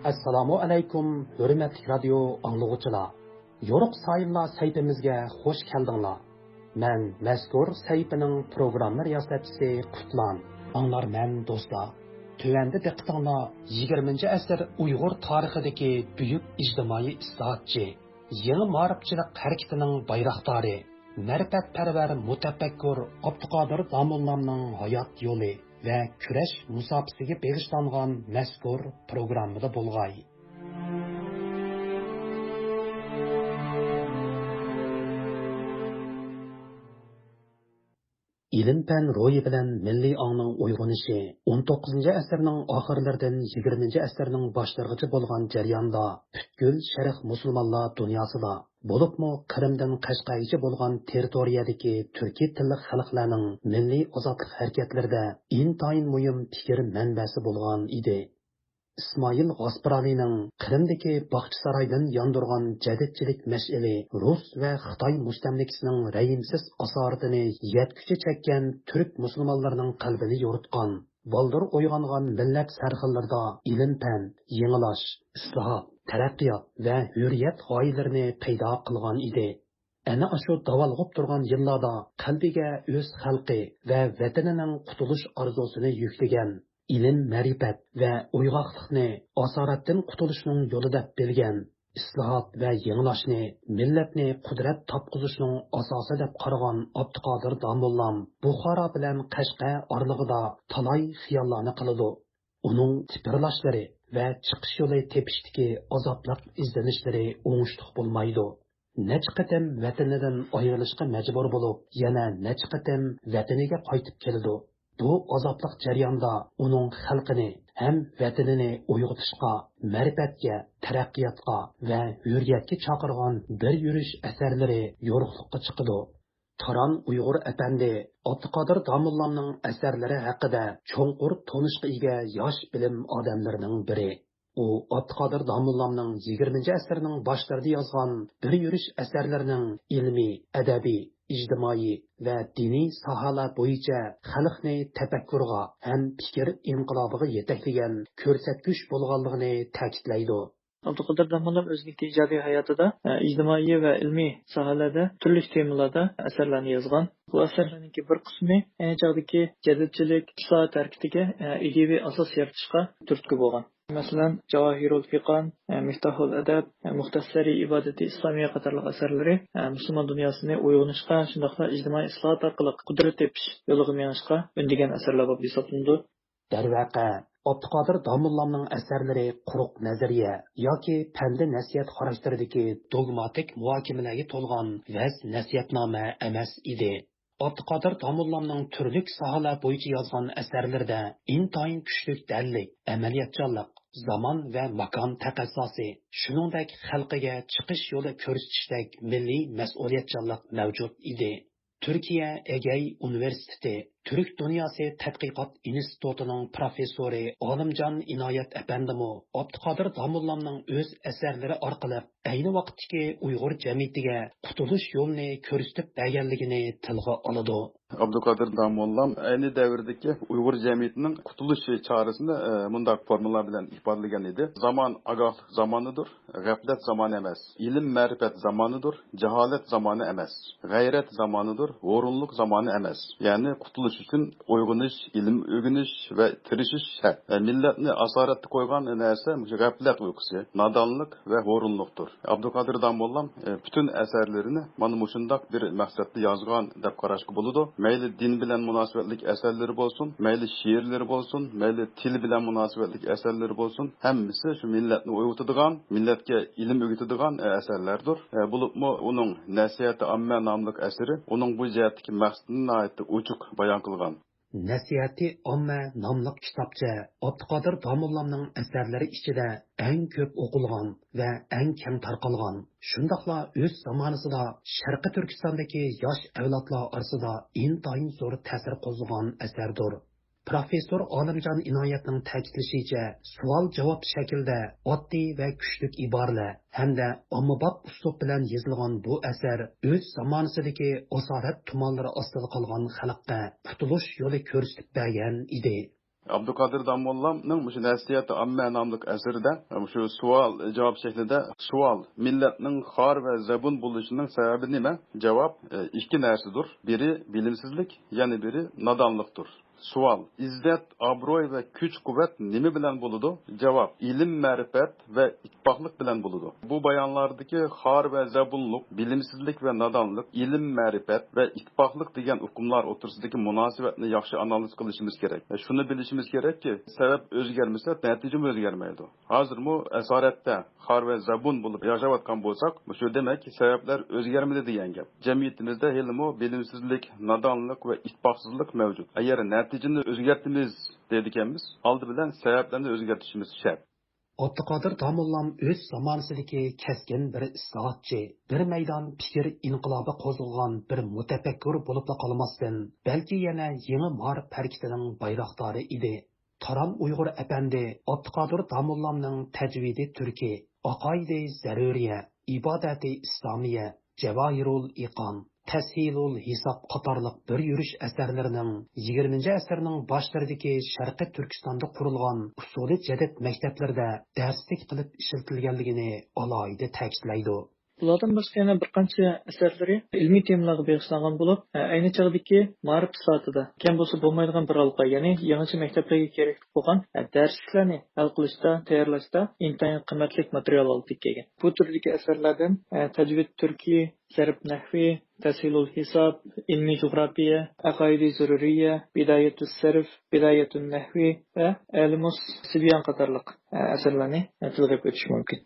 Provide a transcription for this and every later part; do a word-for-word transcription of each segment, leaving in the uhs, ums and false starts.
ئەسسالامۇ ئەلەيكۇم، ھۆرمەتلىك رادىيو ئاڭلىغۇچىلار! يورۇق سايىنلار سەھىپىمىزگە خۇش كەلدىڭلار. مەن مەزكۇر سەھىپىنىڭ پروگرامما رىياسەتچىسى قۇتلان. ئاڭلارمەن دوستلار. تۆۋەندە دىققىتىڭلار يىگىرمىنچى ئەسىر ئۇيغۇر تارىخىدىكى بۈيۈك ئىجتىمائىي ئىسلاھاتچى، يېڭى مائارىپچىلىق ھەرىكىتىنىڭ بايراقدارى، مەرىپەتپەرۋەر مۇتەپەككۇر ئابدۇقادىر داموللامنىڭ ھايات يولى ۋە كۈرەش مۇساپىسىگە بېغىشلانغان مەزكۇر پروگراممىدا بولغاي. ئىلىم-پەن روھى بىلەن مىللىي ئاڭنىڭ ئويغىنىشى ئون توققۇزىنچى ئەسىرنىڭ ئاخىرلىرىدىن يىگىرمىنچى ئەسىرنىڭ باشلىرىغىچە بولغان جەرياندا پۈتكۈل شەرق مۇسۇلمانلار دۇنياسىدا، بولۇپمۇ قىرىمدىن قەشقەرگىچە بولغان تېررىتورىيەدىكى تۈركىي تىللىق خەلقلەرنىڭ مىللىي ئازادلىق ھەرىكەتلىرىدە ئىنتايىن مۇھىم پىكىر مەنبەسى بولغان ئىدى. ئىسمائىل غاسپىرالىنىڭ قىرىمدىكى باغچىسارايدىن ياندۇرغان جەدىدچىلىك مەشئىلى رۇس ۋە خىتاي مۇستەملىكىسىنىڭ رەھىمسىز ئاسارىتىنى يەتكۈچە چەككەن تۈرك مۇسۇلمانلىرىنىڭ قەلبىنى يورۇتقان، بالدۇر ئويغانغان مىللەت سەرخىللىرىدا ئىلىم-پەن، يېڭىلاش، ئىسلاھات، تەرەققىيات ۋە ھۆرىيەت غايىلىرىنى پەيدا قىلغان ئىدى. ئەنە ئاشۇ داۋالغۇپ تۇرغان يىللاردا قەلبىگە ئۆز خەلقى ۋە ۋەتىنىنىڭ قۇتۇلۇش ئارزۇسىنى يۈكلىگەن، ئىلىم-مەرىپەت ۋە ئويغاقلىقنى، ئاسارەتتىن قۇتۇلۇشنىڭ يولى دەپ بىلگەن، ئىسلاھات ۋە يېڭىلاشنى مىللەتنى قۇدرەت تاپقۇزۇشنىڭ ئاساسى دەپ قارىغان ئابدۇقادىر داموللام بۇخارا بىلەن قەشقەر ئارىلىقىدا تالاي خىياللارنى قىلىدۇ. ئۇنىڭ تىپىرلاشلىرى ۋە چىقىش يولى تېپىشتىكى ئازابلىق ئىزدىنىشلىرى ئوڭۇشلۇق بولمايدۇ. نەچچە قېتىم ۋەتىنىدىن ئايرىلىشقا مەجبۇر بولۇپ، يەنە نەچچە قېتىم ۋەتىنىگە قايتىپ كېلىدۇ. بۇ ئازابلىق جەرياندا ئۇنىڭ خەلقىنى ھەم ۋەتىنىنى ئويغىتىشقا، مەرىپەتكە، تەرەققىياتقا ۋە ھۆرىيەتكە چاقىرغان بىر يۈرۈش ئەسەرلىرى يورۇقلۇققا چىقىدۇ. تاران ئۇيغۇر ئەپەندى ئابدۇقادىر داموللامنىڭ ئەسەرلىرى ھەققىدە چوڭقۇر تونۇشقا ئىگە ياش بىلىم ئادەملىرىنىڭ بىرى. ئۇ ئابدۇقادىر داموللامنىڭ يىگىرمىنچى ئەسىرنىڭ باشلىرىدا يازغان بىر يۈرۈش ئەسەرلىرىنىڭ ئىلمىي، ئەدەبىي، ئىجتىمائىي ۋە دىنىي ساھەلەر بويىچە خەلقنى تەپەككۇرغا ھەم پىكىر ئىنقىلابىغا يېتەكلىگەن كۆرسەتكۈچ بولغانلىقىنى تەكىتلەيدۇ. ئابدۇقادىر داموللام ئۆزىنىڭكى ئىجادىي ھاياتىدا، ئە، ئىجتىمائىي ۋە ئىلمىي ساھەلەردە تۈرلۈك تېمىلاردا ئەسەرلەرنى يازغان. بۇ ئەسەرلەرنىڭكى بىر قىسمى ئەينى چاغدىكى جەدىدچىلىك ئىسلاھات ھەرىكىتىگە، ئە، ئىدىيەۋى ئاساس يارىتىشقا تۈرتكە بولغان. مەسىلەن، جاۋاھىرۇل فىقان، ئە، مىفتاھۇل ئەدەپ، ئە، مۇختەسەرى ئىبادىتى ئىسلامىيە قاتارلىق ئەسەرلىرى، ئە، مۇسۇلمان دۇنياسىنى ئويغىنىشقا، شۇنداقلا ئىجتىمائىي ئىسلاھات ئارقىلىق قۇدرەت تېپىش يولىغا مېڭىشقا ئۈندىگەن ئەسەرلەر بولۇپ ھېسابلىنىدۇ. دەرۋەقە، ئابدۇقادىر داموللامنىڭ ئەسەرلىرى قۇرۇق نەزەرىيە ياكى پەندە نەسىھەت خاراكتېرىدىكى دوگماتىك مۇھاكىمىلەرگە تولغان ۋەز-نەسىھەتنامە ئەمەس ئىدى. ئابدۇقادىر داموللامنىڭ تۈرلۈك ساھەلەر بويىچە يازغان ئەسەرلىرىدە ئىنتايىن كۈچلۈك دەللىك، ئەمەلىيەتچانلىق، زامان ۋە ماكان تەقەززاسى، شۇنىڭدەك خەلقىگە چىقىش يولى كۆرسىتىشتەك مىللىي مەسئۇلىيەتچانلىق مەۋجۇت ئىدى. تۈركىيە ئېگەي ئۇنىۋېرسىتېتى تۈرك دۇنياسى تەتقىقات ئىنستىتۇتىنىڭ پروفېسسورى ئالىمجان ئىنايەت ئەپەندىمۇ ئابدۇقادىر داموللامنىڭ ئۆز ئەسەرلىرى ئارقىلىق ئەينى ۋاقىتتىكى ئۇيغۇر جەمئىيىتىگە قۇتۇلۇش يولىنى كۆرسىتىپ بەرگەنلىكىنى تىلغا ئالىدۇ. ئابدۇقادىر داموللام ئەينى دەۋردىكى ئۇيغۇر جەمئىيىتىنىڭ قۇتۇلۇش چارىسىنى، ئە، مۇنداق فورمۇلىلار بىلەن ئىپادىلىگەن ئىدى: زامان ئاگاھلىق زامانىدۇر، غەپلەت زامانى ئەمەس. ئىلىم مەرىپەت زامانىدۇر، جاھالەت زامانى ئەمەس. غەيرەت زامانىدۇر، ھۇرۇنلۇق زامانى ئەمەس. يەنى قۇتۇلۇش ئۈچۈن ئويغىنىش، ئىلىم ئۆگىنىش ۋە تىرىشىش شەرت. ئە، مىللەتنى ئاسارەتتە قويغان نەرسە مۇشۇ غەپلەت ئۇيقۇسى، نادانلىق ۋە ھۇرۇنلۇقتۇر. ئابدۇقادىر داموللام، ئە، پۈتۈن ئەسەرلىرىنى مانا مۇشۇنداق بىر مەقسەتتە يازغان دەپ قاراشقا بولىدۇ. مەيلى دىن بىلەن مۇناسىۋەتلىك ئەسەرلىرى بولسۇن، مەيلى شېئىرلىرى بولسۇن، مەيلى تىل بىلەن مۇناسىۋەتلىك ئەسەرلىرى بولسۇن، ھەممىسى شۇ مىللەتنى ئويغىتىدىغان، مىللەتكە ئىلىم ئۆگىتىدىغان، ئە، ئەسەرلەردۇر. ئە، بولۇپمۇ ئۇنىڭ نەسىھەتى ئاممە ناملىق ئەسىرى ئۇنىڭ بۇ جەھەتتىكى مەقسىتىنى ناھايىتى ئوچۇق بايان قىلغان. نەسىھەتى ئاممە ناملىق كىتابچە ئابدۇقادىر داموللامنىڭ ئەسەرلىرى ئىچىدە ئەڭ كۆپ ئوقۇلغان ۋە ئەڭ كەڭ تارقالغان، شۇنداقلا ئۆز زامانىسىدا شەرقىي تۈركىستاندىكى ياش ئەۋلادلار ئارىسىدا ئىنتايىن زور تەسىر قوزغىغان ئەسەردۇر. پروفېسسور ئالىمجان ئىنايەتنىڭ تەكىتلىشىچە، سوئال-جاۋاب شەكلىدە ئاددىي ۋە كۈچلۈك ئىبارىلەر ھەمدە ئاممىباب ئۇسلۇب بىلەن يېزىلغان بۇ ئەسەر ئۆز زامانىسىدىكى ئاسارەت تۇمانلىرى ئاستىدا قالغان خەلققە قۇتۇلۇش يولى كۆرسىتىپ بەرگەن ئىدى. ئابدۇقادىر داموللامنىڭ مۇشۇ نەسىھەتى ئاممە ناملىق ئەسىرىدە، مۇشۇ سوئال جاۋاب شەكلىدە، سوئال، مىللەتنىڭ خار ۋە زەبۇن بولۇشىنىڭ سەۋەبى نېمە؟ جاۋاب، ئىككى نەرسىدۇر. بىرى بىلىمسىزلىك، يەنە بىرى نادانلىقتۇر. سوئال، ئىززەت، ئابرۇي ۋە كۈچ-قۇۋۋەت نېمە بىلەن بولىدۇ؟ جاۋاب، ئىلىم-مەرىپەت ۋە ئىتتىپاقلىق بىلەن بولىدۇ. بۇ بايانلاردىكى خار ۋە زەبۇنلۇق، بىلىمسىزلىك ۋە نادانلىق، ئىلىم-مەرىپەت ۋە ئىتتىپاقلىق دېگەن ئۇقۇملار ئوتتۇرىسىدىكى مۇناسىۋەتنى ياخشى ئانالىز قىلىشىمىز كېرەك. شۇنى بىلىشىمىز كېرەككى، سەۋەب ئۆزگەرمىسە، نەتىجىمۇ ئۆزگەرمەيدۇ. ھازىرمۇ ئاسارەتتە خار ۋە زەبۇن بولۇپ ياشاۋاتقان بولساق، مۇشۇ دېمەك، سەۋەبلەر ئۆزگەرمىدى دېگەن گەپ. جەمئىيىتىمىزدە ھېلىمۇ بىلىمسىزلىك، نادانلىق ۋە ئىتتىپاقسىزلىق مەۋجۇت. ئەگەر نەتىجىنى ئۆزگەرتىمىز دەيدىكەنمىز، ئالدى بىلەن سەۋەبلەرنى ئۆزگەرتىشىمىز شەرت. ئابدۇقادىر داموللام ئۆز زامانىسىدىكى كەسكىن بىر ئىسلاھاتچى، بىر مەيدان پىكىر ئىنقىلابى قوزغىغان بىر مۇتەپەككۇر بولۇپلا قالماستىن، بەلكى يەنە يېڭى مائارىپ ھەرىكىتىنىڭ بايراقدارى ئىدى. تاران ئۇيغۇر ئەپەندى ئابدۇقادىر داموللامنىڭ تەجۋىدى تۈركى، ئاقايىدى زەرۇرىيە، ئىبادەتى ئىسلامىيە، جەۋاھىرۇل ئىقان، تەسھىلۇل ھېساب قاتارلىق بىر يۈرۈش ئەسەرلىرىنىڭ يىگىرمىنچى ئەسىرنىڭ باشلىرىدىكى شەرقىي تۈركىستاندا قۇرۇلغان ئۇسۇلى جەدىد مەكتەپلىرىدە دەرسلىك قىلىپ ئىشلىتىلگەنلىكىنى ئالاھىدە تەكىتلەيدۇ. بۇلاردىن باشقا يەنە بىر قانچە ئەسەرلىرى ئىلمىي تېمىلارغا بېغىشلانغان بولۇپ، ئەينى چاغدىكى مائارىپ ئىسلاھاتىدا كەم بولسا بولمايدىغان بىر ھالقا، يەنى يېڭىچە مەكتەپلەرگە كېرەكلىك بولغان دەرسلىكلەرنى ھەل قىلىشتا، تەييارلاشتا ئىنتايىن قىممەتلىك ماتېرىيال ئالدى كەلگەن. بۇ تۈردىكى ئەسەرلەردىن تەجۋىد تۈركى، سەرپ نەھۋى، تەسھىلۇل ھېساب، ئىلمىي جۇغراپىيە، ئەقايىدى زۆرۈرىيە، بىدايەتۇس سەرف، بىدايەتۇن نەھۋى ۋە ئەلىمۇس سىبيان قاتارلىق ئەسەرلەرنى تىلغا ئېلىپ ئۆتۈش مۇمكىن.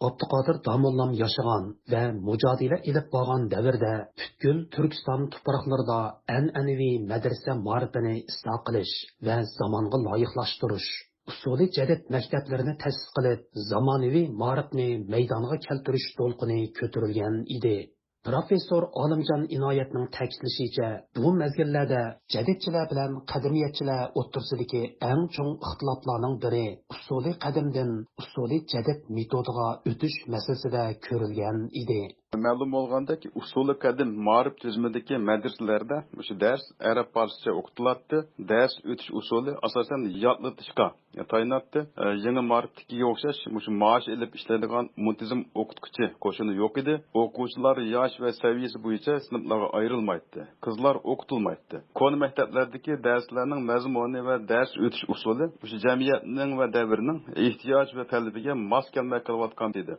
ئابدۇقادىر داموللام ياشىغان ۋە مۇجادىلە ئېلىپ بارغان دەۋردە پۈتكۈل تۈركىستان تۇپراقلىرىدا ئەنئەنىۋى مەدرىسە مائارىپىنى ئىسلاھ قىلىش ۋە زامانغا لايىقلاشتۇرۇش، ئۇسۇلى جەدىد مەكتەپلىرىنى تەسىس قىلىپ، زامانىۋى مائارىپنى مەيدانغا كەلتۈرۈش دولقۇنى كۆتۈرۈلگەن ئىدى. پروفېسسور ئالىمجان ئىنايەتنىڭ تەكىتلىشىچە، بۇ مەزگىللەردە جەدىدچىلەر بىلەن قەدىمىيەتچىلەر ئوتتۇرىسىدىكى ئەڭ چوڭ ئىختىلاپلارنىڭ بىرى ئۇسۇلى قەدىمدىن ئۇسۇلى جەدىد مېتودىغا ئۆتۈش مەسىلىسىدە كۆرۈلگەن ئىدى. مەلۇم بولغاندەك، ئۇسۇلى قەدىم مائارىپ تۈزۈمىدىكى مەدرىسىلەردە مۇشۇ دەرس ئەرەب پارسچە ئوقۇتۇلاتتى. دەرس ئۆتۈش ئۇسۇلى ئاساسەن يادلىتىشقا تايىناتتى. يېڭى مائارىپتىكىگە ئوخشاش مۇشۇ مائاش ئېلىپ ئىشلەيدىغان مۇنتىزىم ئوقۇتقۇچى قوشۇنى يوق ئىدى. ئوقۇغۇچىلار ياش ۋە سەۋىيەسى بويىچە سىنىپلارغا ئايرىلمايتتى. قىزلار ئوقۇتۇلمايتتى. كونا مەكتەپلەردىكى دەرسلەرنىڭ مەزمۇنى ۋە دەرس ئۆتۈش ئۇسۇلى مۇشۇ جەمئىيەتنىڭ ۋە دەۋرنىڭ ئېھتىياج ۋە تەلىپىگە ماس كەلمەي قېلىۋاتقان ئىدى.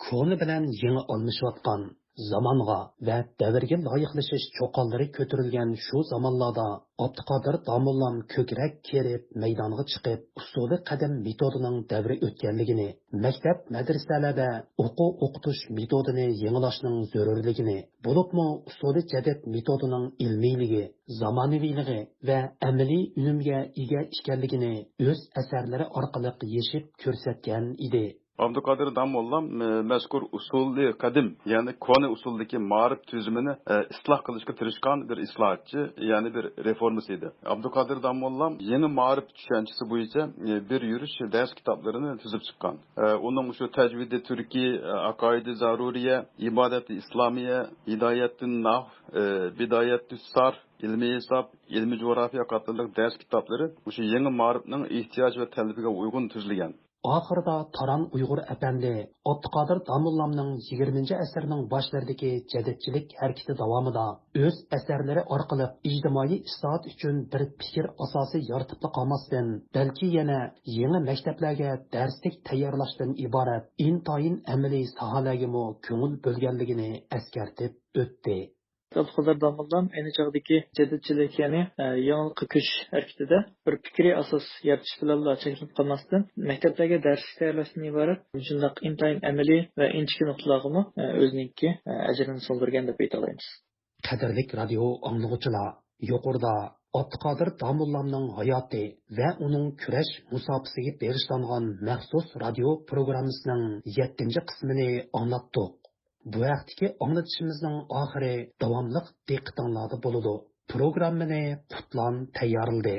كونا بىلەن يېڭى ئالمىشىۋاتقان، زامانغا ۋە دەۋرگە لايىقلىشىش چوقانلىرى كۆتۈرۈلگەن شۇ زامانلاردا ئابدۇقادىر داموللام كۆكرەك كېرىپ مەيدانغا چىقىپ، ئۇسۇلى قەدىم مېتودىنىڭ دەۋرى ئۆتكەنلىكىنى، مەكتەپ، مەدرىسەلەردە ئوقۇ-ئوقۇتۇش مېتودىنى يېڭىلاشنىڭ زۆرۈرلۈكىنى، بولۇپمۇ ئۇسۇلى جەدىد مېتودىنىڭ ئىلمىيلىكى، زامانىۋىلىقى ۋە ئەمەلىي ئۈنۈمگە ئىگە ئىكەنلىكىنى ئۆز ئەسەرلىرى ئارقىلىق يېشىپ كۆرسەتكەن ئىدى. ئابدۇقادىر داموللام، ئە، مەزكۇر ئۇسۇلى قەدىم، يەنى كونا ئۇسۇلدىكى مائارىپ تۈزۈمىنى، ئە، ئىسلاھ قىلىشقا تىرىشقان بىر ئىسلاھاتچى، يەنى بىر رېفورمىست ئىدى. ئابدۇقادىر داموللام يېڭى مائارىپ چۈشەنچىسى بويىچە، ئە، بىر يۈرۈش دەرس كىتابلىرىنى تۈزۈپ چىققان. ئە، ئۇنىڭ شۇ تەجۋىدى تۈركىي، ئە، ئاقايىدى زارۇرىيە، ئىبادەتى ئىسلامىيە، ھىدايەتتىن ناھ، ئە، بىدايەتتۇ سار، ئىلمىي ھېساب، ئىلمىي جۇغراپىيە قاتارلىق دەرس كىتابلىرى مۇشۇ يېڭى مائارىپنىڭ ئېھتىياج ۋە تەلىپىگە ئۇيغۇن تۈزۈلگەن. ئاخىرىدا تاران ئۇيغۇر ئەپەندى ئابدۇقادىر داموللامنىڭ يىگىرمىنچى ئەسىرنىڭ باشلىرىدىكى جەدىدچىلىك ھەرىكىتى داۋامىدا ئۆز ئەسەرلىرى ئارقىلىق ئىجتىمائىي ئىسلاھات ئۈچۈن بىر پىكىر ئاساسى يارىتىپلا قالماستىن، بەلكى يەنە يېڭى مەكتەپلەرگە دەرسلىك تەييارلاشتىن ئىبارەت ئىنتايىن ئەمەلىي ساھەلەرگىمۇ كۆڭۈل بۆلگەنلىكىنى ئەسكەرتىپ ئۆتتى. ئابدۇقادىر داموللام ئەينى چاغدىكى جەدىدچىلىك، يەنى، ئە، يېڭىلىققا كۆچۈش ھەرىكىتىدە بىر پىكرىي ئاساس يارىتىش بىلەنلا چەكلىنىپ قالماستىن، مەكتەپلەرگە دەرسلىك تەييارلاشتىن ئىبارەت شۇنداق ئىنتايىن ئەمەلىي ۋە ئىنچىكە نۇقتىلارغىمۇ، ئە، ئۆزىنىڭكى، ئە، ئەجرىنى سىڭدۈرگەن دەپ ئېيتالايمىز. قەدىرلىك رادىيو ئاڭلىغۇچىلار، يۇقىرىدا ئابدۇقادىر داموللامنىڭ ھاياتى ۋە ئۇنىڭ كۈرەش مۇساپىسىگە بېغىشلانغان مەخسۇس رادىيو پروگراممىسىنىڭ يەتتىنچى قىسمىنى ئاڭلاتتۇق. بۇ ھەقتىكى ئاڭلىتىشىمىزنىڭ ئاخىرى داۋاملىق دىققىتىڭلاردا بولىدۇ. پروگراممىنى قۇتلان تەييارلىدى.